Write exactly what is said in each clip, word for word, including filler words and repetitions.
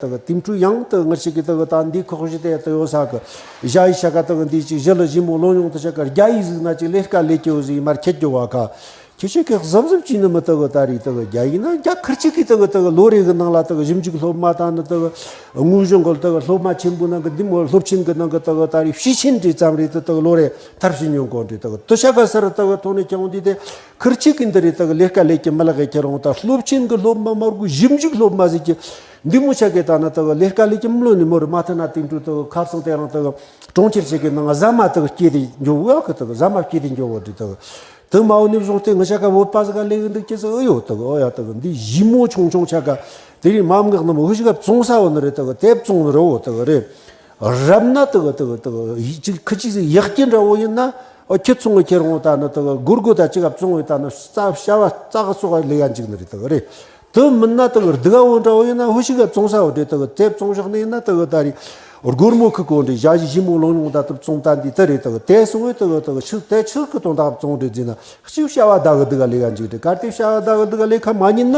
དག་དེ་འཕྲུལ་ཡང་དག་ངར་ཞིག་གི་དག་ད་འདི་ཁོག་བཞི་དེ་དག་ཡོད་ས་གི་ཞ་ཡི་ཤ་ཀ་དག་འདི་ཅིག་ཞི་ལ་ཞི་མོ་ལོ་ཉུང་དུ་ཤ་ཀ་རྒྱ་ཡི་ཟིག་ན་ཅིག་ལས་ཀ་ལས་ཀྱི་ཟིག་མར་ཁྱེད་ཀྱི་བ་ཀ་ཁྱེད་ཆོས་ཀྱི་གཟབ་གཟབ་ཅིག་ནི་མི་དག་ད་རེད་དག་རྒྱ་ཡི་ན་རྒྱ་ཁར་ཅིག་གི་དག་དག་ལོ་རེ་གི་ནང་ལ་དག་ཞིབ་འཇུག་སློབ་མ་དང་ནི་དག་དངོས་གཞུང་གི་དག་སློབ་མ་ཆེན་པོ་ནང་གི་འདི་མོ་སློབ་ཆེན་གི་ནང་གི་དག་ད་རེད་ཕྱི་ཆེན་འདྲ་ཙམ་རེད་དག་དག་ལོ་རེ་ཐར་ཕྱིན་ཡོང་གོ་འདྲ་དག་དུ་ཤ་ཀ་སར་དག་ཐོག་ནས་ཀྱང་འདི་དེ་ཁར་ཅིག་གི་འདི་རེད་དག་ལས་ཀ་ལས་ཀྱི་མི་ལག་གི་ཁྱེད་རང་དག་སློབ་ཆེན་གི་སློབ་མ་མར་གོ་ཞིབ་འཇུག་སློབ་མ་ཟིག་གི་འདི་མོ་ཆ་གི་ད་ནི་དག་ལས་ཀ་ལས་ཀྱི་མི་ལོ་ནི་མོ་རུ་མ་ཐི་ན་དེ་འགྲོ་དག་ཁ་སང་དེ་རང་དག་གྲོང་ཁྱེར་ཆེ་གི་ནང་ཟ་མ་དག་སྐྱེས་ཏེ་འགྱོ་བ་གི་དག་ཟ་མ་སྐྱེས་ཏེ་འགྱོ་བ་འདྲ་དག་དུ་མ་འོ་ནི་བཟུང་སྟེ་ང་ཆ་ག་བོད་པ་ཟིག་ག་ལས་གི་འདུག་ཅི་ཟིག་ཨེ་ཡོད་དག་ཨོ་ཡ་དག་འདི་ཞི་མོ་ཆུང་ཆུང་ཆ་ག་དེ་རིང་མ་མངགས་ནི་མོ་ཧུ་ཞིག་ག་བཙོང་ས་བོ་ནི་རེད་དག་དེ་བཙོང་ནི་རེད་བོ་དག་རེད། རབ་ན་དག་དག་དག་ཡིག་ཅིག་ཁི་ཅིག་ཟིག་ཡག་གི་འདྲ་བོ་ཡིན་ན། ཨོ་ཁྱི་ཚོང་གི་ཁྱེར་འོང་ད་ནི་དག་སྒོར་སྒོར་ད་ཅིག་ག་བཙོང་བའི་ད་ནི་རྩ་བྱ་བ་རྩ་གི་སོགས་ལས་ཡ་འཇིག་ནི་རེད་དག་རེད། དུ་མིན་ན་དག་སྡུག་བོ་འདྲ་བོ་ཡིན་ན་ཧུ་ཞིག་ག་བཙོང་ས་བོ་རེད་དག་དེ་བཙོང་བཞག་ནི་ཡིན་ན་དག་ད་རེད། སྒོར་མོ་ཁི་གོ་འདྲ་ཞ་ཞི་ཞི་མོ་ལོང་ལོང་ད་དུ་བཙོང་ད་འདི་ད་རེད་དག་དེ་སོང་བས་དག་དག་ཆུ་དེ་ཆུ་གི་དོན་དག་བཙོང་རེད་ཟིན་ན་གཅིག་བྱ་བ་ད་གི་སྡུག་ལས་ཡ་འཇིག་རེད། གལ་ཏེ་བྱ་བ་ད་གི་སྡུག་ལས་ཁ་མ་ཉིན་ན་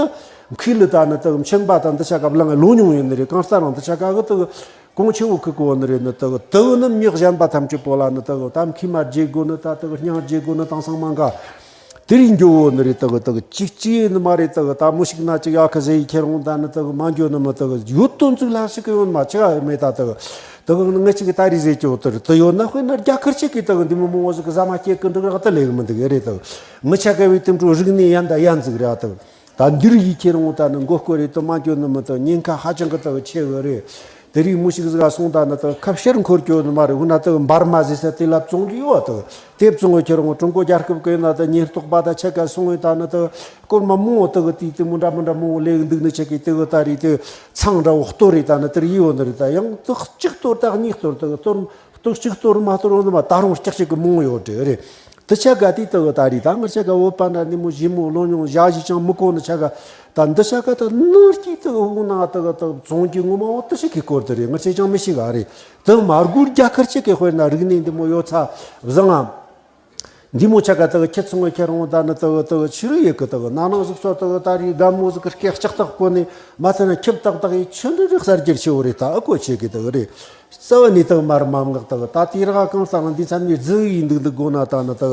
མཁས་ལི་ད་ནི་དག་མཆན་པ་དང་འདི་ཆ་ག་བླངས་ལོ་ཉུང་ཡིན་ནི་རེད། གང་ལྟར་རང་འདི་ཆ་ག་གི་དག་གོང་ཆེ་བོ་ཁུ་གོ་ནི་རེད་ནི་དག་དག་ནི་མྱི་གཞན་པ་ཐམས་ཅད་པོ་ལ་ནི་དག་ད་མཁས་མ་བརྗེ་དགོ་ནི་ད་དག་སྙིང་བརྗེ་དགོ་ནི་དེང་སང་མང་ག་དེ་རིང་འགྱོ་བོ་ནི་རེད། དག་དག་ཅིག་ཅིག་ནི་མ་རེད། དག་ད་མོ་ཞིག་ན་ཅིག་ཡག་གི་ཟེ་ཡི་ཁྱེར་འོང་ད་ནི་དག་མ་འགྱོ་ནི་མི་དག་ཡོད་དོན་ཚིག་ལྷ་ཞིག་གི་ཡོད་མ་ཆ་མེད་ད་དག་དག་ནི་ངི་ཅིག་ད་རེས་ཟེ་ཅོ་དེ་རེད། དེ་ཡོད་ན་དཔེར་ན་རྒྱ་ཁར་ཅིག་གི་དག་འདི་མོ་མོ་བོ་ཟིག་གི་ཟ་མ་སྐྱེ་གི་འདུག་རག་ད་ལས་གི་མི་འདུག་ཨེ་རེད། དག་ངི་ཆ་ག་བའི་དེ་འཕྲོ་རིག་གནས་ཡན་ད་ཡན་ཟིག་རེད་དག་ད་འདིར་ཡིད་ཁྱེར་འོང་ད་ནི་མགོ་སྐོར་རེ་དུ་མ་འགྱོ་ནི་མི་དུ་ཉེན་ཁ་ཧ་ཅང་གི་དུ་ཆེ་གི་རེད། དེ་རིང་མུ་ཞིག་ཟིག་ག་སོང་ད་ནི་དུ་ཁ་ཕྱིར་འཁོར་སྐྱོ་ནི་མ་རེད། འུ་ན་དུ་འབར་མ་ཟེར་ས་དེ་ལ་བཙོང་གི་ཡོད་དུ་དེ་བཙོང་གི་ཁྱེར་འོང་ཀྲུང་གོ་རྒྱལ་ཁབ་ཀྱི་ན་དུ་ཉེན་རྟོག་པ་དང་ཆེ་ག་སོང་ཡོད་ད་ནི་དུ་སྐོར་མ་མོ་དུ་གི་དུས་དུ་མོ་འདྲ་མི་འདྲ་མོ་ལས་འདུག་ནི་ཆེ་གི་དུ་གི་ད་རེད། དུ་ཚང་འདྲ་བོ་གཏོར་རེད། ད་ནི་དུ་ཡི་ཡོད་ནི་རེད། ད་ཡང་དུ་གཅིག་གཏོར་ད་གཉིས་གཏོར་དུ་གཏོར། ལྟོ་གཅིག་གཏོར་མ་གཏོར་འོང་དུ་མ་ད་རུང་ལྕགས་གཅིག་གི་མོང་ཡོད་དེ་རེད། དུ་ཆ་ག་དེ་དུ་གི་ད་རེད། ད་ང་ཆ་ག་བོད་པ་འདྲ་ནི་མོ་ཞི་མོ་ལོ་ཉུང་ཞ་ཞི་ཅང་མི་གོ་ནི་ཆ་ག་ད་འདི་ཆ་ག་ད་ནོར་གྱིས་དུ་འོང་ན་དུ་གི་དུ་བཙོང་གི་ངོ་མ་འོ་དུ་ཞིག་གི་སྐོར་དུ་རེད། ང་ཆ་ཅང་མི་ཤེས་ག་རེད། དུ་མ་སྒུར་རྒྱ་ཁར་ཆེ་གི་དཔེར་ན་རིག་གནས་འདི་མོ་ཡོད་ཚ་བཟང་ངམ། འདི་མོ་ཆ་ག་དག་ཁྱི་ཚོང་གི་ཁྱེར་འོང་ད་ནི་དག་དག་ཕྱི་རུ་ཡོད་གི་དག་ན་ནིང་ཟིག་ཚོ་དག་ད་རེས་རྒན་མོ་ཟིག་གི་སྐེ་ལྕགས་ཐག་བསྐོན་ནས་མ་ཐ་ན་ཁྱི་ཏག་ཏག་ཡི་ཆུ་འདྲ་རིག་གསར་སྒྱུར་ཆེ་བོ་རེད། ད་ཨ་ཀོ་ཆེ་གི་དག་རེད། རྩ་བ་ནས་དག་མར་མ་མངགས་དག་ད་དེ་ར་གང་ས་ང་འདི་མཚམས་ནས་རྫི་བོ་ཡི་འདུག་འདུག་དགོ་ན་ད་ནི་དག་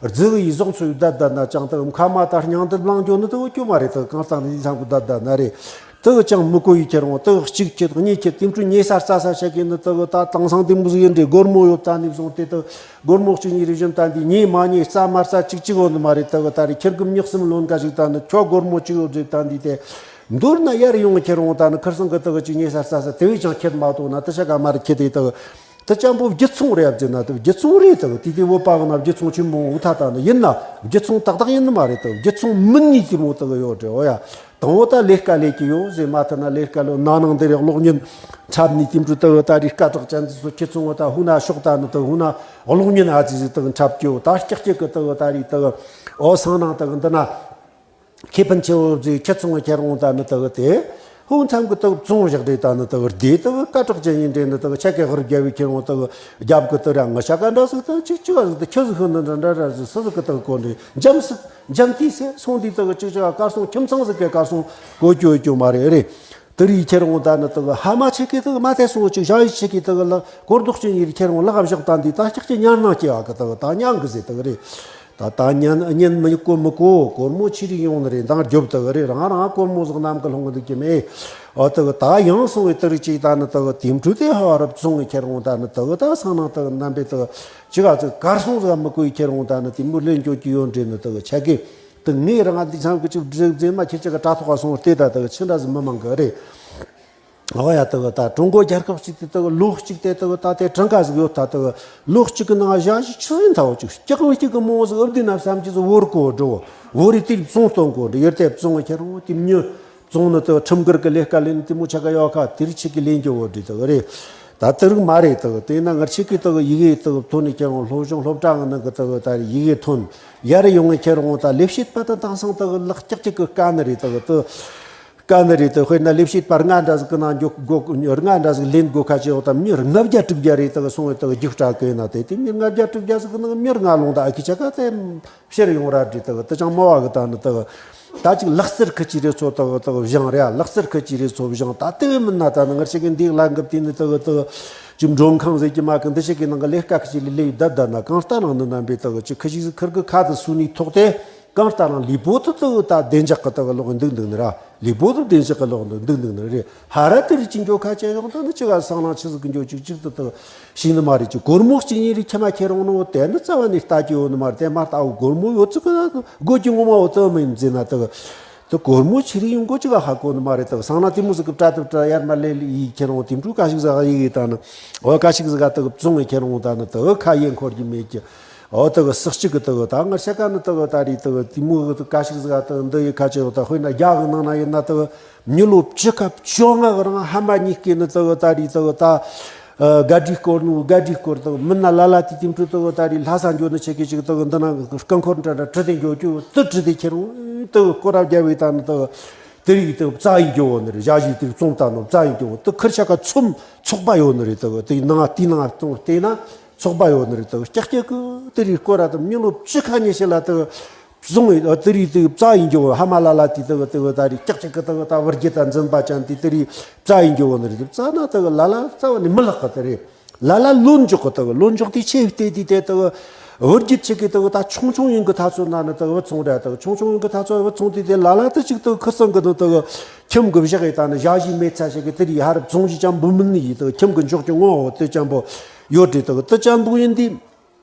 རྫི་བོ་ཡི་ཟོག་ཚོ་ཡི་བསྡད་བསྡད་ན་ཅང་དག་ཁ་མ་ད་སྙིང་འདི་བླང་རྒྱུ་ནི་དག་སྐྱོ་མ་རེད། དག་གང་ས་འདི་མཚམས་གི་བསྡད་བསྡད་ན་རེད། དེ་ཅང་མི་གོ་ཡི་ཁྱེར་འོང་། དེ་གཅིག་ཁྱེར་གཉིས་ཁྱེར་དེ་འཕྲོ་ཉེ་ས་རྩ་ས་ཆ་གི་ནི་དེ་ད་དེང་སང་དེ་མོ་ཟིག་ཡིན་འདྲ། སྒོར་མོ་ཡོད་ད་ནི་བཟུང་སྟེ། དེ་སྒོར་མོ་གཅིག་གཉིས་རེ་བཞིན་ད་འདི་ཉེ་མ་ཉེ་རྩ་མ་རྩ་གཅིག་གཅིག་ཡོད་ནི་མ་རེད། དེ་ད་རེ་ཁྱེར་གི་མྱི་གསུམ་ལོན་ག་ཞིག་ད་ནི་ཁྱོ་སྒོར་མོ་གཅིག་ཡོད་རེད་ད་འདི་དེ། མདོར་ན་ཡར་ཡོང་ཁྱེར་འོང་ད་ནི་ཁར་སང་གི་དེ་གཅིག་ཉེ་ས་རྩ་ས་དེ་བས་ཀྱང་ཁྱེར་མ་གཏོགས་ན་དེ་ཆ་ག་མ་རེད། ཁྱེར་དེ་དེ། དེ་ཅང་པོ་བརྒྱུད་ཚོང་རེད་ཟེར་ན་དེ་བརྒྱུད་ཚོང་རེད། དེ་དེ་དེ་བོད་པ་གི་ན་བརྒྱུད་ཚོང་ཆེན་མོ་འུ་ཐ་ད་ནི་ཡིན་ན་བརྒྱུད་ཚོང་ཏག་ཏག་ཡིན་ནི་མ་རེད། དེ་བརྒྱུད་ཚོང་མིན་ནི་དེ་མོ་དག་ཡོད་རེད། འོ་ཡ། དང་བོ་ད་ལས་ཀ་ལས་ཀྱི་ཡོད་ཟེར་མ་ཐུབ་ན་ལས་ཀ་ལོ་ན་ནིང་འདི་རེད། གློག་བརྙན་འཁྲབ་ནི་དེ་འདྲ་དག་ད་རེས་སྐད་གྲགས་ཅན་དེ་ཚོ་ཁྱེད་ཚོ་ད་ཧུ་ན་ཤོག་ད་ནི་དག་ཧུ་ན་གློག་བརྙན་ཨ་ཙི་ཙི་དག་འཁྲབ་ཀྱི་ཡོད། ད་སྐྱག་སྐྱག་གི་དག་ད་རེས་དག་འོ་སང་ནང་དག་འདི་ན་ཁེ་ཕན་ཆེ་བོ་ཟིག་ཁྱེད་ཚོ་ཁྱེད་རང་ད་ནི་དག་དེ་ཧུ་མཚམས་གི་དག་བཙོང་བཞག་རེད། ད་ནི་དག་བདེ་དག་སྐད་གྲགས་ཅན་ཡིན་འདྲེ་ནི་དག་ཆ་གེ་ཧུར་རྒྱབ་བི་ཁྱེད་རང་དག་རྒྱབ་གི་དག་ར་ང་ཤ་ཀ་འདྲ་ཟིག་དག་ཅིག་ཅིག་ཟིག་དག་ཁྱི་ཟིག་ཧུ་ནི་འདྲ་འདྲ་ར་ཟིག་སུ་ཟིག་གི་དག་གོ་འདྲེ་འཇམ་སི་འཇམ་ཏི་སེ་སོང་དུས་དག་ཅིག་ཅིག་གར་སོང་ཁྱིམ་ཚང་ཟིག་གི་གར་སོང་གོ་ཅོ་ཅོ་མ་རེད་རེད། དེ་རིགས་ཁྱེད་རང་ད་ནི་དག་ཧ་མ་ཆེ་གི་དག་མ་དེ་སོང་ཅིག་ཞང་ཡི་ཆེ་གི་དག་ལ་གོར་རྡོག་ཅན་ཡིར་ཁྱེད་རང་ལག་བཞག་ད་འདི་ད་ཅག་ཅིག་ཉན་ན་སྐྱེ་བ་གི་དག་ད་ཉན་གི་ཟེར་དག་རེད། ད་ད་ཉན་ཉན་མི་གོ་མི་གོ་གོར་མོ་ཆི་རིགས་ཡོང་ནི་རེད། འདང་རྒྱོབ་དག་རེད། རང་རང་གོར་མོ་ཟིག་ནམ་གི་ལྷུང་གི་འདུག་གི་མེད། ཨོ་དག་ད་ཡང་སོང་བའི་དེ་རིགས་ཅིག་ད་ནི་དག་དེ་འཕྲུལ་དེ་ཧ་བ་རབ་བཙོང་གི་ཁྱེད་རང་ད་ནི་དག་ད་སང་ནང་དག་རྣམ་པའི་དག་ཅི་ག་ཚོད་གར་སོང་ཟིག་མི་གོ་ཡི་ཁྱེད་རང་ད་ནི་དེ་མོ་ལེན་འཇོག་གི་ཡོད་འདྲེ་ནི་དག་ཆ་གི་དེ་ངས་རང་འདི་ཚང་གི་ཅིག་སྒྲིག་འཛིན་མ་ཁྱེད་ཅག་གི་དྲ་ཐོག་ག་སོང་བལྟས་ད་དག་ཕྱི་འདྲ་ཟིག་མི་མང་གི་རེད། ཨོ་ཡ་དག་ད་ཀྲུང་གོ་རྒྱལ་ཁབ་ཅིག་དེ་དག་ལོ་གཅིག་དེ་དག་ད་དེ་གྲངས་ཀ་ཟིག་ཡོད་ད་དག་ལོ་གཅིག་གི་ནང་ཞག་བཞི་ཆུ་ཟིན་ཐའོ་ཅིག་སྐྱག་མི་སྐྱག་གི་མོ་ཟིག་ཨབ་དི་ན་བསམ་གྱི་ཟིག་བོར་གོ་འགྲོ་བོ་རི་དེ་བཙོང་གཏོང་གོ་འགྲོ་ཡར་དེ་བཙོང་ཁྱེད་རང་དེ་མྱི་བཙོང་ནི་དག་ཁྲིམས་འགལ་གི་ལས་ཀ་ལས་ནི་དེ་མོ་ཆ་ག་ཡོད་ཁ་དེ་རིགས་ཆིག་གི་ལེན་རྒྱུ་བོ་འདི་དག་རེད། ད་དེ་རིགས་མ་རེད་དག་དེ་ན་ངར་ཆིག་གི་དག་ཡི་གེ་དག་ཐོན་ནི་ཁྱེད་རང་སློབ་སྦྱོང་སློབ་གྲྭ་ངི་ནང་གི་དག་ད་ཡི་གེ་ཐོན་ཡར་ཡོང་ངི་ཁྱེད་རང་ད་ལས་བྱེད་པ་དང་དེང་སང་དག་ལག་སྐྱག་ཅིག་གི་དཀའ་ནི་རེད་དག་དུ། དཀའ་ནི་རེད་དེ། དཔེར་ན་ལས་བྱེད་པ་ལྔ་འདྲ་ཟིག་གི་ནང་འཇོག་དགོ། ལྔ་འདྲ་ཟིག་ལེན་དགོ་ཁ་ཅིག་ཡོད་དམ། མྱི་ལྔ་བརྒྱ་དྲུག་བརྒྱ་རེད་དག་སོང་བས་དག་རྒྱུགས་སྤྲད་གི་ན་དེ་དེ་མྱི་ལྔ་བརྒྱ་དྲུག་བརྒྱ་ཟིག་གི་ནང་མྱི་ལྔ་ལོང་ད་ཨ་ཁི་ཆ་ག་དེ་ཕྱིར་ཡོང་ར་འདྲི་དག་དེ་ཅང་མོ་བ་གི་ད་ནི་དག་ ད་ཅིག་ལག་རྩལ་ཁུ་ཅི་རེ་ཚོ་དག་དག་བཞེངས་རེད། ལག་རྩལ་ཁུ་ཅི་རེ་ཚོ་བཞེངས། ད་དེ་མིན་ན་ད་ནི་ང་ཞིག་གི་འདི་ལ་འགབ་དེ་ནི་དག་དག་ཅིག་མགྲོན་ཁང་ཟེར་གྱི་མ་གི་འདི་ཞིག་གི་ནང་གི་ལས་ཀ་ཁུ་ཅི་ལས་ལས་བསྡད་བསྡད་ན། གང་ལྟར་ནང་ནི་རྣམ་པའི་དག་ཅིག་ཁུ་ཅི་ཟིག་ཁུར་གི་ཁ་དུ་སུ་ནི་ཐོག་སྟེ། གང་ལྟར་ནང་ལུས་པོ་དུ་དག་ད་བདེ་འཇགས་གི་དག་ལོག་འདུག་འདུག་ནི་ར། ལུས་པོ་དུ་བདེ་འཇགས་གི་ལོག་འདུག་འདུག་ནི་རེད། ཧ་ར་དེ་རིགས་ཅིག་འགྱོ་ཁ་ཆེ་ཡོང་ད་ནི་ཅི་ག་སང་ལང་ཆི་ཟིག་གི་འགྱོ་ཅིག་ཅིག་དུ་དག་ཤེས་ནི་མ་རེད། ཅིག་སྒོར་མོ་གཅིག་གཉིས་རེ་ཁྱི་མ་ཁྱེར་འོང་ནོ་དེ་ནི་རྩ་བ་ནས་ལྟ་རྒྱུ་ཡོད་ནི་མ་རེད། དེ་མ་ལྟ་བུ་སྒོར་མོ་ཡོད་ཚུལ་གི་སྒོ་གི་ངོ་མ་འོ་ཙམ་མིན་ཟེར་ན་དག་དེ་སྒོར་མོ་ཆི་རིགས་ཡོང་གོ་ཅི་ག་ཧ་གོ་ནི་མ་རེད། དག་སང་ན་དེ་མོ་ཟིག་གི་སྤྲ་ཐབས་སྤྲ་ཡར་མ་ལེ་ལེ་ཡིས་ཁྱེར་འོང་དེ་འཕྲུལ་ག་ཞིག་ཟ་ག་ཡི་གི་ད་ནི་འོ་ག་ཞིག་ཟིག་ག་དག་བཙོང་ངེ་ཁྱེར་འོང་ད་ནི་དག་ཁ་ཡེ་འཁོར་གྱི་མེད་ཀྱི། འོ་དག་སག་ཅིག་གི་དག་ད་ང་ཤ་ཀ་ནི་དག་ད་རེད། དག་དེ་མོ་གི་ག་ཞིག་ཟིག་ག་དག་འདི་ཡི་ཁ་ཆེ་བ་ད་དཔེར་ན་རྒྱ་གི་ནང་ན་ཡིན་ན་དག་མི་ལོ་བཅུ་ཁ་བཅོ་ལྔ་གི་རིང་ཧ་མ་གཉིས་ཀས་ནི་དག་ད་རེད། དག་ད་ཨ་ག་སྒྲིག་སྐོར་ནུ་ག་སྒྲིག་སྐོར་དག་མི་ན་ལ་ལ་དེ་དེ་འཕྲུལ་དག་ད་རེད། ལྷ་ས་འགྱོ་ནི་ཆེ་གི་ཅིག་དག་འདི་ན་རྐང་འཁོར་འདྲ་འདྲ་གྲི་དེ་འགྱོ་རྒྱུ་དུ་གྲི་དེ་ཁྱེར་འོང་དག་སྐོར་ར་རྒྱབ་བས་ད་ནི་དག་དེ་རིགས་དག་རྩ་ཡི་འགྱོ་བོ་ནི་རེད། ཞ་ཞི་དེ་བཙོང་ད་ནོ་རྩ་ཡི་འགྱོ་བོ་དུ་ཁུར་ཆ་ཀ་ཚོམ་ཚོགས་པ་ཡོད་ནི་རེད། དག་དེ་ནང་དེ་ནང་བཙོང་བལྟས་ན་ཚོགས་པ་ཡོད་ནི་རེད། དག་ཀྱག་ཀྱག་གི་དེ་རིགས་སྐོར་ར་དུ་མི་ལོ་བཅུ་ཁ་ཉི་ཤུ་ལ་དག་བཟུང་བའི་དེ་རིགས་དེ་རྩ་ཡིན་རྒྱུ་ཧ་མ་ལ་ལ་དེ་དེ་དེ་ད་རེད། ཀྱག་ཀྱག་གི་དེ་ད་བུ་རྒྱུད་དང་འཛིན་པ་ཅན་དེ་དེ་རིགས་རྩ་ཡིན་རྒྱུ་ནི་རེད། རྩ་ན་དེ་ལ་ལ་རྩ་བ་ནས་མི་ལྷག་གི་དེ་རེད། ལ་ལ་ལོ་འཇོག་གི་དེ་ལོ་འཇོག་དེ་ཆེ་བལྟས་དེ་དེ་དེ་བུ་རྒྱུད་ཆེ་གི་དེ་ད་ཆུང་ཆུང་ཡིན་གི་ཐ་ཚོད་ན་ནི་དེ་བུ་ཚོང་ར་དེ་ཆུང་ཆུང་ཡིན་གི་ཐ་ཚོད་བུ་ཚོང་དེ་དེ་ལ་ལ་དེ་ཅིག་དེ་ཁུ་སང་གི་དེ་དེ་ཁྱིམ་གི་བཞག་ཡི་ད་ནི་ཞ་ཞི་མེད་ཚ་ཞིག་གི་དེ་རིགས་ཧ་རབ་ཚོང་ཞིག་ཅམ་བུ་མིན་ནི་ཡི་དེ་ཁྱིམ་གི་འཇོག་རྒྱུ་ངོ་བོ་དེ་ཅམ་པོ་ཡོད་དེ་དེ་དེ་ཅམ་པོ་ཡིན་དེ།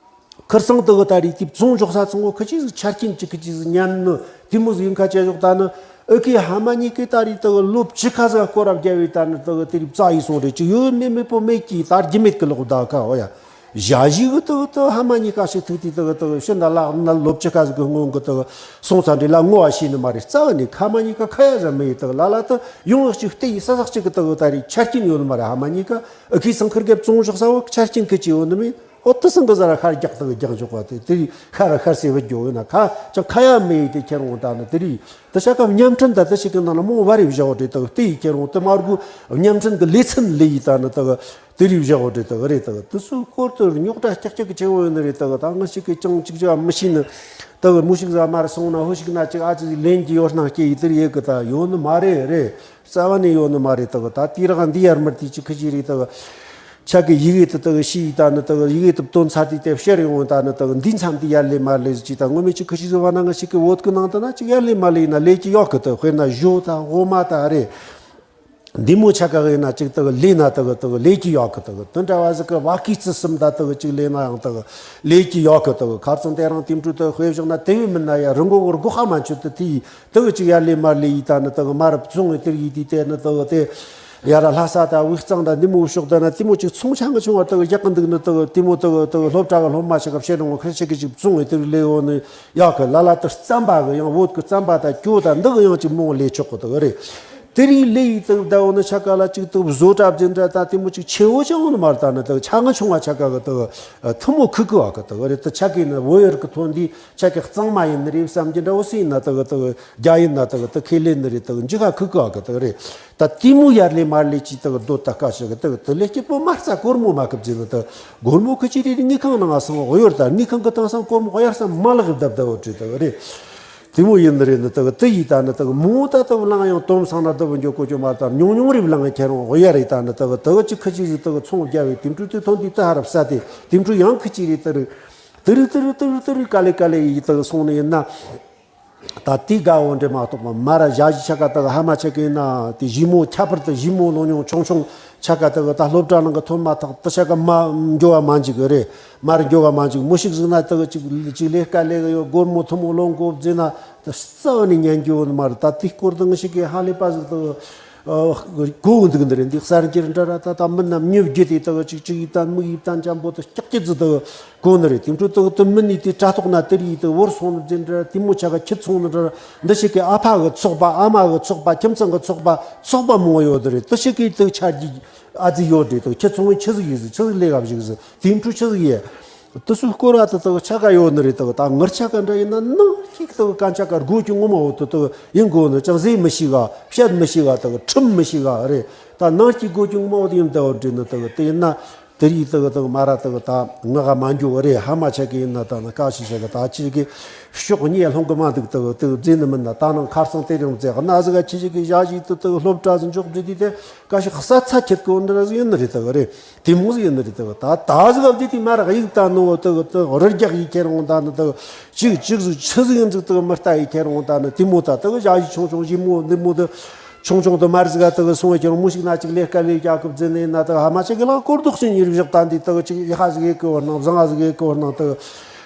ཁར་སང་དག་ད་རེས་དེ་བཙོང་འཇོག་ས་ཚང་བོ་ཁ་ཅིག་ཆ་རྐྱེན་གཅིག་ཁ་ཅིག་ཉན་ནི་དེ་མོ་ཟིག་ཡིན་ཁ་ཆ་འཇོག་ད་ནི་ཨ་ཁའི་ཧ་མ་གཉིས་ཀའི་ད་རེས་དག་ལོ་བཅུ་ཁ་ཟིག་སྐོར་ར་བརྒྱབ་བས་ད་ནི་དག་དེ་རིགས་རྩ་ཡི་སོང་རེད། ཅིག་ཡོད་མེད་མེད་པོ་མེད་ཀྱི་ད་རྒྱུ་མེད་ཀྱི་ལོག་ད་ཁ་འོ་ཡ། ཞ་ཞི་གི་དག་དག་ཧ་མ་གཉིས་ཀ་ཞིག་ཐུག་དེ་དག་དག་ཤི་འདྲ་ལ་ན་ལོ་བཅུ་ཁ་ཟིག་གི་སྔོན་གི་དག་སོང་ཚ་འདྲི་ལ་ངོ་བ་ཤེས་ནི་མ་རེད། རྩ་བ་ནས་ཁ་མ་གཉིས་ཀ་ཁ་ཡ་ཟ་མེད་ཡི་དག་ལ་ལ་དག་ཡོང་བ་ཅིག་བལྟས་ཡི་ས་ས་གཅིག་གི་དག་ད་རེས་ཆ་རྐྱེན་ཡོད་ནི་མ་རེད། ཧ་མ་གཉིས་ཀ་ཨ་ཁའི་སང་ཁར་གེ་བཙོང་འཇོག་ས་བོ་ཆ་རྐྱེན་ཁ་ཅིག་ཡོད་ནི་མེད། ཨོ་ཏི་སང་གི་ཟ་ར་ཤར་རྒྱག་ཏུ་རྒྱག་འཇོག་པ་དེ་དེ་རིགས་ཤར་ར་ཤར་སེ་བུད་འགྱོ་ཡོད་ན་ཁ་ཅང་ཁ་ཡ་མེད་དེ་ཁྱེར་འོང་ད་ནི་དེ་རིགས་དེ་ཤ་ཀ་བརྙན་འཕྲིན་ད་དེ་ཞིག་གི་ནང་ན་མོ་བ་རེ་བཞག་འོ་དེ་དག་དེ་ཡི་ཁྱེར་འོང་དེ་མ་རྒུ་བརྙན་འཕྲིན་གི་ལེ་ཚན་ལེ་ཡི་ད་ནི་དག་དེ་རིགས་བཞག་འོ་དེ་དག་རེད། དག་དེ་ཚོའི་སྐོར་དུ་རྙོག་དྲ་ཀྱག་ཀྱག་གི་ཆེ་བོ་ཡོད་ནི་རེད། དག་ད་ང་ཞིག་གི་ཅང་ཅིག་ཅིག་མི་ཤེས་ནི་དག་མུ་ཞིག་ཟ་མ་རེ་སོང་ན་ཧོ་ཞིག་ན་ཅིག་ཨ་ཅིག་ལེན་གྱི་ཡོད་སྣང་སྐྱེ་ཡི་དེ་རེད་གི་ད་ཡོད་ནི་མ་རེད་རེད། རྩ་བ་ནས་ཡོད་ནི་མ་རེད། དག་ད་དེ་རག་འདི་ཡར་མར་དེ་ཅི་ཁི་ཅི་རེད། དག་ཆ་གི་ཡི་གེ་དེ་དག་ཤི་ཡི་ད་ནི་དག་ཡི་གེ་དེ་བཏོན་ཚར་དུས་དེ་ཕྱིར་ཡོང་ད་ནི་དག་འདི་མཚམས་དེ་ཡར་ལས་མར་ལས་ཅི་ད་ངོ་མས་ཅི་ཁི་ཅི་ཟེར་བ་ན་ང་ཞིག་གི་བོད་གི་ནང་དུ་ན་ཅིག་ཡར་ལས་མར་ལས་ཡིན་ན་ལས་ཀྱི་ཡོག་གི་དག་དཔེར་ན་ཞོ་ད་འོ་མ་ད་རེད། འདི་མོ་ཆ་ག་གི་ཡིན་ན་ཅིག་དག་ལས་ན་དག་དག་ལས་ཀྱི་ཡོག་གི་དག་དོན་འདྲ་བ་ཟིག་གི་བ་ཀི་ཙི་གསུམ་ད་དག་ཅིག་ལས་ན་ཡང་དག་ལས་ཀྱི་ཡོག་གི་དག་ཁ་རྩང་དེ་རང་དེ་འཕྲུལ་དག་དཔེ་བཞག་ན་དེ་བས་མིན་ན་ཡ་རི་མགོ་གི་སྒོ་ཧ་མ་ཆུ་དུ་དེ་དག་ཅིག་ཡར་ལས་མར་ལས་ཡི་ད་ནི་དག་མ་རབས་བཙོང་ངེ་དེར་ཡི་དེ་དེ་ནི་དག་དེ་ཡར་ལྷ་ས་ད་དབུས་གཙང་ད་འདི་མོ་ཕྱོགས་ད་ན་དེ་མོ་ཅིག་ཚོང་ཆ་ང་ཆུང་བ་དག་རྒྱག་གི་འདུག་ནི་དག་དེ་མོ་དག་དག་སློབ་གྲྭ་གི་སློབ་མ་ཞིག་ག་བཤད་རུང་ཁ་ཤས་ཀྱི་ཅིག་བཙོང་ངེ་དེར་ལས་འོ་ནི་ཡག་གི་ལ་ལ་དུ་རྩམ་པ་གི་ཡང་བོད་གི་རྩམ་པ་ད་སྐྱོ་ད་འདི་གི་ཡང་ཅིག་མོ་ལས་ཆོག་གི་དག་རེད། དེ་རིང་ལས་ཡི་དག་ད་འོ་ནི་ཆ་ག་ལ་ཅིག་དག་བཟོ་གྲྭ་འཛིན་གྲྭ་ད་དེ་མོ་ཅིག་ཆེ་བོ་ཅང་འོ་ནི་མ་རེད། ད་ནི་དག་ཆ་ང་ཆུང་བ་ཆ་ག་གི་དག་ཐུ་མོ་ཁུ་ཁུ་བ་གི་དག་རེད། དུ་ཆ་གི་ནི་བོད་ཡུལ་གི་ཐོན་དེ་ཆ་གི་གཙང་མ་ཡིན་ནི་རེད་བསམ་གྱི་འདྲ་བོ་སྲིད་ན་དག་དག་རྒྱ་ཡིན་ན་དག་དག་ཁེ་ལེ་ནི་རེད། དག་འཇི་ཁ་ཁུ་ཁུ་བ་གི་དག་རེད། ད་དེ་མོ་ཡར་ལས་མར་ལས་ཅི་དག་སྡོད་ད་ཀ་ཞིག་གི་དག་དུ་ལས་སྐྱིད་པོ་མ་རྩ་སྒོར་མོ་མ་ཁབ་ཟིན་ན་དག་སྒོར་མོ་ཁུ་ཅི་རེ་རེ་དངུལ་ཁང་ནང་ང་སོང་གཡོར་ད་དངུལ་ཁང་གི་སྟེང་སང་སྒོར་མོ་གཡར་ས་མ་ལག་གི་བརྡབ་བརྡབ་བོ་བྲིས་དག་རེད། དེ་མོ་ཡིན་ནི་རེད་ནི་དག་དེ་ཡིས་ད་ནི་དག་མོ་ད་དག་བླངས་ཡང་དོམ་སང་ན་དག་འགྱོ་གོ་ཅོ་མ་ད་ཉུང་ཉུང་རེ་བླངས་ཁྱེར་འོང་གཡར་རེད། ད་ནི་དག་དག་ཅི་ཁུ་ཅི་ཟིག་དག་ཚོང་རྒྱབ་བས་དེ་འཕྲུལ་དེ་ཐོན་དུས་ད་ཧ་རབ་ས་དེ་དེ་འཕྲུལ་ཡང་ཁུ་ཅི་རེད། དེ་རེད་དེ་རེད་དེ་རེད་དེ་རེད་ག་ལེ་ག་ལེ་ཡིས་དག་སོང་ནི་ཡིན་ན། ད་དེའི་དགའ་བོ་འདྲེ་མ་གཏོགས་པ་མ་ར་ཞ་ཞི་ཆ་ག་དག་ཧ་མ་ཆ་གི་ན་དེ་ཞི་མོ་ཁྱད་པར་དུ་ཞི་མོ་ལོ་ཉུང་ཆུང་ཆུང་ཆ་ག་དག་ད་སློབ་གྲྭ་ནང་གི་ཐོན་མ་ཐག་དུ་ཆ་ག་མ་འགྱོ་བ་མ་འཇིག་གི་རེད། མར་འགྱོ་བ་མ་འཇིག་མོ་ཞིག་ཟིག་ན་དག་ཅིག་ཅིག་ལས་ཀ་ལས་གི་ཡོད་སྒོར་མོ་ཐུ་མོ་ལོང་གོ་བརྫི་ན་དུ་རྩ་བ་ནས་ཉན་རྒྱུ་ཡོད་ནི་མ་རེད། ད་དེའི་སྐོར་དུ་ང་ཞིག་གི་ཧ་ལས་པ་ཟིག་དག་གོ་འདུག་འདི་རེད། འདི་གསར་འགྱུར་འདྲ་ར་ད་ད་མི་རྣམས་མྱི་བརྒྱུད་དེ་དག་ཅིག་ཅིག་ཡིབ་དང་མིག་ཡིབ་དང་འཇམ་པོ་དུ་སྐྱག་ཅི་ཙི་དག་གོ་ནི་རེད། དེ་འཕྲོ་དག་དུ་མི་ནི་དེ་དྲ་ཐོག་ན་དེར་ཡིས་དུ་བོར་སོང་ནི་ཙི་འདྲ་དེ་མོ་ཆ་ག་ཁྱི་ཚོང་ནི་འདྲ་འདི་ཞིག་གི་ཨ་ཕ་གི་ཚོགས་པ་ཨ་མ་གི་ཚོགས་པ་ཁྱིམ་ཚང་གི་ཚོགས་པ་ཚོགས་པ་མང་བོ་ཡོད་དེ་རེད། དུ་ཞིག་གི་དུ་ཆ་རྒྱུ་ཨ་ཙི་ཡོད་དེ་དུ་ཁྱི་ཚོང་བའི་ཆི་ཟིག་ཡིན་ཟིག་ཆི་ཟིག་ལས་ག་བཞིག་ཟིག་དེ་འཕྲོ་ཆི་ཟིག་ཡེ། དུ་སུ་སྐོར་བ་དུ་དུ་ཆ་ག་ཡོད་ནི་རེད། དུ་ད་ངར་ཆ་ག་འདྲ་ཡིན་ན་ནང་གཅིག་དུ་གན་ཆ་ག་སྒོ་ཀྱི་ངོ་མ་འོ་དུ་དུ་ཡིན་དགོ་ནི་ཅང་ཟེ་མི་ཤི་ག་བཤད་མི་ཤི་ག་དུ་ཁྲིམས་མི་ཤི་ག་རེད། ད་ནང་གཅིག་སྒོ་ཀྱི་ངོ་མ་འོ་དུ་ཡིན་དུ་འོ་འདྲི་ནི་དུ་དུ་ཡིན་ན། དེ་རིགས་དག་དག་མ་ར་དག་ད་ང་ག་མ་འགྱོ་གི་རེད། ཧ་མ་ཆ་གི་ཡིན་ན་ད་ནི་ཀ་ཤི་ཆ་གི་ད་ཁྱི་གི་ཕྱོགས་གཉིས་ལྷུང་གི་མ་འདུག་དག་དག་རྫས་ནི་མིན་ན་ད་ནང་ཁར་སང་དེ་རིང་རྫས་གནའ་ཟིག་ག་ཁྱི་གི་ཞ་ཞི་དུ་དག་སློབ་གྲྭ་ཟིག་འཇོག་རྫས་དེ་དེ་ཀ་ཤི་ས་ཚ་ཁྱེད་གོ་འདི་ར་ཟིག་ཡིན་ནི་རེད་དག་རེད། དེ་མོ་ཟིག་ཡིན་ནི་རེད་དག་ད་ད་ཟིག་ག་འདི་དེ་མ་ར་གཡུག་ད་ནོ་དག་དག་རི་རྒྱག་ཡི་ཁྱེར་འོང་ད་ནི་དག་ཅིག་ཅིག་ཟིག་ཆི་ཟིག་ཡིན་ཟིག་དག་མི་ལྟ་ཡི་ཁྱེར་འོང་ད་ནི་དེ་མོ་ད་དག་ཞ་ཞི་ཆུང་ཆུང་ཞི་མོ་འདི་མོ་དག་ཆུང་ཆུང་དུ་མར་ཟིག་ག་དག་སོང་བའི་ཁྱེད་རང་མོ་ཞིག་ན་ཅིག་ལས་ཀ་ལས་རྒྱག་གི་བརྫི་ནས་ན་དག་ཧ་མ་ཆ་གི་ལག་སྐོར་ཟློག་ཅིག་ཉིར་བཞག་ད་འདི་དག་ཅིག་ཡི་ཧ་ཟིག་ཡེ་གི་བར་སྣང་བཟང་ང་ཟིག་ཡེ་གི་བར་སྣང་དག་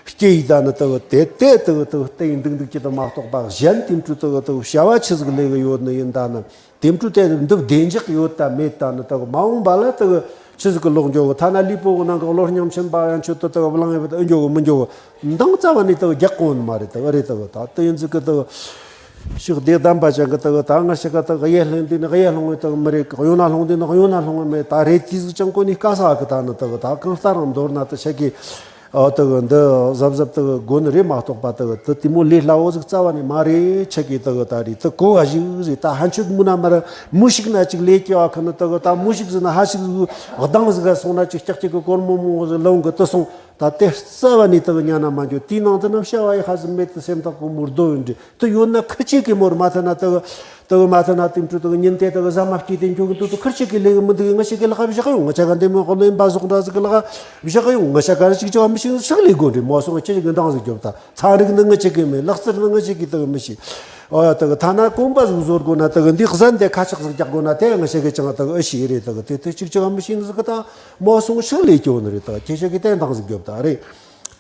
སྐྱེ་ཡི་ད་ནི་དག་དེ་དེ་དག་དག་དེ་ཡིན་འདུག་འདུག་ཅི་དུ་མ་གཏོགས་པ་གཞན་དེ་འཕྲུལ་དག་དག་བྱ་བ་ཆི་ཟིག་ལས་གི་ཡོད་ནི་ཡིན་ད་ནི་དེ་འཕྲུལ་དེ་འདི་བདེ་འཇགས་ཡོད་ད་མེད་ད་ནི་དག་མ་འོངས་པ་ལ་དག་ཆི་ཟིག་གི་ལོག་འགྱོ་གི་ཐ་ན་ལུས་པོ་གི་ནང་གི་གློ་སྙིང་མཆིན་པ་ཡང་ཆུ་དུ་དག་བླངས་ཡོད་ཨེ་འགྱོ་གི་མི་འགྱོ་གི་འདང་རྩ་བ་ནས་དག་རྒྱག་གོ་ནི་མ་རེད་དག་རེད་དག་ད་དེ་ཡིན་ཟིག་གི་དག་ཕྱོགས་བདེ་གདམས་པ་ཅན་གྱི་དག་ད་ང་ཞིག་ག་དག་གཡས་ལྷུང་དུས་ནི་གཡས་ལྷུང་བའི་དག་མི་རེད། གཡོན་ན་ལྷུང་དུས་ནི་གཡོན་ན་ལྷུང་བ་མེད། ད་རེད་དུས་ཟིག་ཅང་གོ་ནི་དཀའ་ས་གི་ད་ནི་དག་ད་གང་ལྟར་རང་མདོར་ན་དུ་ཆ་གི་ཨ་དག་འདི་གཟབ་གཟབ་དག་དགོ་ནི་རེད་མ་གཏོགས་པ་དག་དུ་དེ་མོ་ལས་སླ་བོ་ཟིག་རྩ་བ་ནས་མ་རེད། ཆ་གི་དག་ད་རེད་དུ་གོ་བ་ཞིག་རེད། ད་ཧན་ཆོད་མུ་ན་མར་མུ་ཞིག་ན་ཅིག་ལས་ཀྱི་བ་ཁ་ནི་དག་ད་མུ་ཞིག་ཟིག་ན་ཧ་ཞིག་ཟིག་གདང་ཟིག་ག་སོང་ན་ཅིག་ཀྱག་ཀྱག་གི་སྒོར་མོ་མོ་ཟིག་ལོང་གི་དུ་སོང་། ད་དེ་རྩ་བ་ནས་དག་ཉན་ན་མ་འགྱོ། དེའི་ནང་དུ་ནམ་བྱ་བ་ཡི་ཧ་ཟིག་མེད་དུ་སེམས་ཐག་གོ་མོར་རྡོ་ཡོད་འདྲི་དུ་ཡོད་ན་ཁི་ཆེ་གི་མོར་མ་ཐ་ན་དག་དག་མ་ཐ་ན་དེ་འཕྲོ་དག་ཉིན་དེ་དག་ཟ་མ་སྐྱེས་ཏེ་འགྱོ་གི་འདུག་དུ་ཁི་ཆེ་གི་ལས་གི་མི་འདུག་ང་ཆ་ག་འདི་མོ་ཁོ་ལེན་པ་ཟོག་འདྲ་ཟིག་གི་ལག་བཞག་ཡོང་། ང་ཆ་ག་ར་ཅིག་ཅོ་མི་ཤེས་ཤག་ལས་དགོ་འདྲི་མོ་སོང་ཁྱེད་ཀྱི་འདང་ཟིག་རྒྱོབ་ད། ཚན་རིག་ནི་ང་ཆ་གི་མེད། ལག་རྩལ་ནི་ང་ཆ་གི་དག་མི་ཤེས། ཨོ་ཡ་དག་ཐ་ན་གོམ་པ་ཟིག་བཟོ་དགོ་ན་དག་འདི་གཟན་དེ་ཁ་ཆག་ཟིག་རྒྱག་དགོ་ན་དེ་ང་ཆ་གི་ཅང་དག་ཨེ་ཤེས་རེད། དག་དེ་དེ་ཅིག་ཅོ་མི་ཤེས་ནི་ཟིག་གི་ད། མོ་སོང་ཤག་ལས་སྐྱོ་ནི་རེད། ད་ཁྱེད་ཤག་གི་བསྟན་སྟངས་ཟིག་རྒྱོབ་ད་རེད།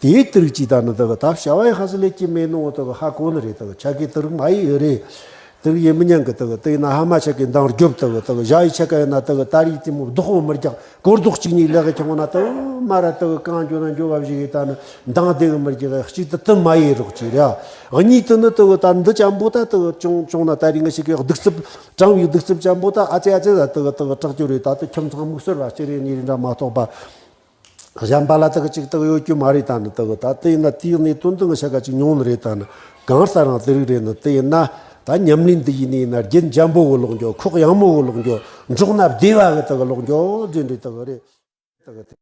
དེའི་དུར་གྱིས་ད་ནི་དག་ད་བྱ་བ་ཡི་ཧ་ཟི་ལས་ཀྱི་མེད་ནོ་དག་ཧ་གོ་ནི་རེད། དག་ཆ་གི་དུར་མ་ཡི་ཡོད་རེད། དུར་ཡི་མི་ཉན་གི་དག་དེ་ཡིན་ན་ཧ་མ་ཆ་གི་འདང་རྒྱོབ། དག་དག་བྱ་ཡི་ཆ་ག་ཡིན་ན་དག་ད་རིག་དེ་མོ་བདག་པོ་མི་རྒྱག་གོ་རྡོག་གཅིག་གཉིས་ལས་གི་ཁྱོང་ན་དག་མ་ར་དག་གང་འགྱོ་ན་འགྱོ་བ་བཞི་གི་ད་ནི་འདང་དེ་གི་མི་རྒྱག་གཅིག་ཏུ་དུ་མ་ཡི་རོགས་གཅིག་རེད། གཉིས་དུ་ནི་དག་ད་འདི་ཅམ་པོ་ད་དག་ཅུང་ཅུང་ན་ད་རིག་ང་ཞིག་གི་གདུག་རྩུབ་གྲང་བའི་གདུག་རྩུབ་ཅམ་པོ་ད་ཨ་ཙེ་ཨ་ཙེ་ད་དག་དག་དྲག་རྒྱུ་རེད། ད་དུ་ཁྱིམ་ཚང་མིག་སོར་བ་གཅིག་རེ་གཉིས་རེ་འདྲ་མ་གཏོགས་པ། གཞན་པ་ལ་དག་ཅིག་དག་ཡོད་རྒྱུ་མ་རེད། ད་ནི་དག་ད་དེ་ཡིན་ན་དེའི་གནས་དོན་དུ་ང་ཤ་ག་ཅིག་མྱོང་ནི་རེད། ད་ནི་གང་ལྟར་རང་དེ་རིགས་རེད། ནི་དེ་ཡིན་ན་ད་ཉམས་ལེན་འདི་ཡིན་ནི་ཡིན་ན་རྒྱན་འཇམ་པོ་གི་ལོག་འགྱོ། ཁོག་ཡངས་མོ་གི་ལོག་འགྱོ། འགྲོགས་ན་བདེ་བ་གི་དག་ལོག་འགྱོ་རྒྱུ་འདྲ་དག་རེད། དག་དེ་